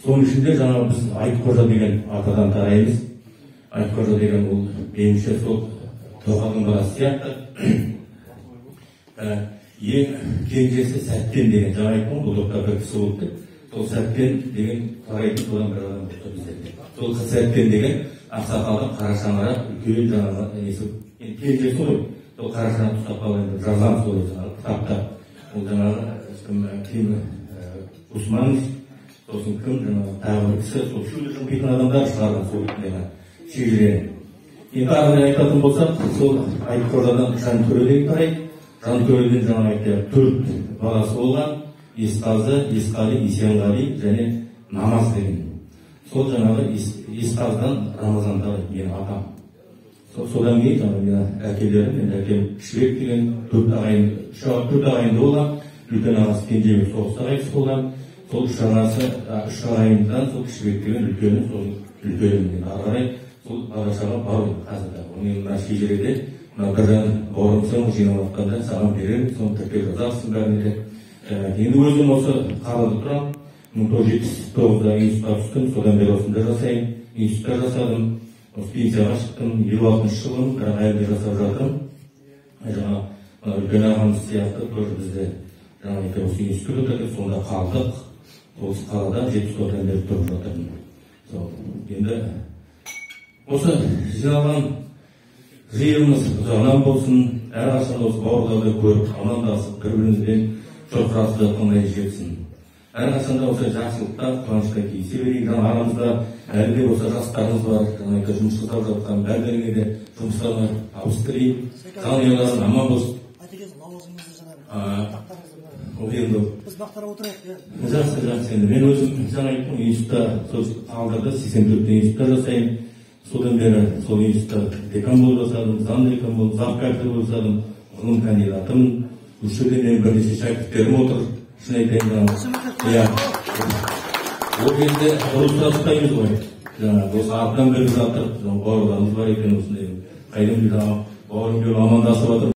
Соның ішінде жаңағы біз Айтқожа деген атадан тараймыз. Айтқожа деген ол меніңше сол Тоқалдың баласы сияқты. Ең кенжесі Сәткен деген, жаңа айттым ғой, бұл топта бір кісі болды деп. Сол Сәткен деген тарайтын содан бір адам болды біздерде. Сол Сәткен деген ақсақалдың қара шаңырақ үлкен жаңағы несі, енді кенжесі ғой, сол қара шаңырақ ұстап қалған деп жазған сол жаңағы кітапта. Ол жаңағы кім Усманов, сосын кім жаңағы тағы бір кісі, сол шөлді жымқитын адамдар шығарған сол жаңағы шежірені. Енді ары қарай айтатын болсақ, сол Айтқожадан Жантөре деген тарайды. Жантөреден жаңа айтты, 4 баласы болған: Есқазы, Есқали, Есенғали және Намаз деген. Сол жаңағы Есқазыдан Рамазан тарайды, менің атам. Содан кейін жаңағы менің әкелерім, менің әкем Кішібек деген 4 ағайын, 4 ағайынды болған. Үлкен ағасы Кенжебек соғыста қайтыс болған. Сол үш ағасы, үш ағайындыдан сол Кішібек деген үлкені, сол үлкені мен ары қарай сол бала шаға бар ғой қазір де. Оның мына шежіреде мына Біржан бауырым сен жиналып жатқанда саған беремін, соны тіркеп жазарсың бәріне де. Енді өзім осы қалада тұрамын. 1979-да институтқа түстім, содан бері осында жасаймын. Институтта жасадым, осы пенсияға шықтым, 56 жылымын, бірақ әлі де жасап жатырмын. Жаңа мына үлкен ағамыз сияқты тоже бізде жаңа айтып осы институт бітірдік, сонда қалдық. Осы қалада 74-тен бері тұрып жатырмын. Сол енді осы жиналған жиынымыз ұзағынан болсын, әрқашан осы бауырларды көріп, амандасып, бір бірімізбен шұрқырасып жатқандай жетсін. Әрқашан да осы жақсылықта, қуанышта кездесе берейік. Жаңа арамызда әлі де болса жастарымыз бар, жаңа айтып жұмыс жасап жатқан, бәрілеріне де жұмыстарына табыс тілеймін, жанұяларың аман болсын. Айтекеңіз, лауазымыңызды жаңағы Ол енді біз бақтара отырайық, иә. Жақсы, жақсы. Енді мен өзім жаңа айттым, институтта сол қалдырды, 84-те институтта жасаймын. Содан бері сол институтта декан болып жасадым, зам декан болып, зав кафедра болып жасадым, ғылым кандидатымын. Осы жерде менің бірнеше шәкірттерім отыр, шын айтайын, жаңағы. Иә, ол кезде ұрыс-ұраспаймыз ғой, жаңағы осы артынан біліп жатыр, жаңағы бауырларымыз бар екен осындай, қайдан жаңағы бауырым келіп амандасып жатыр.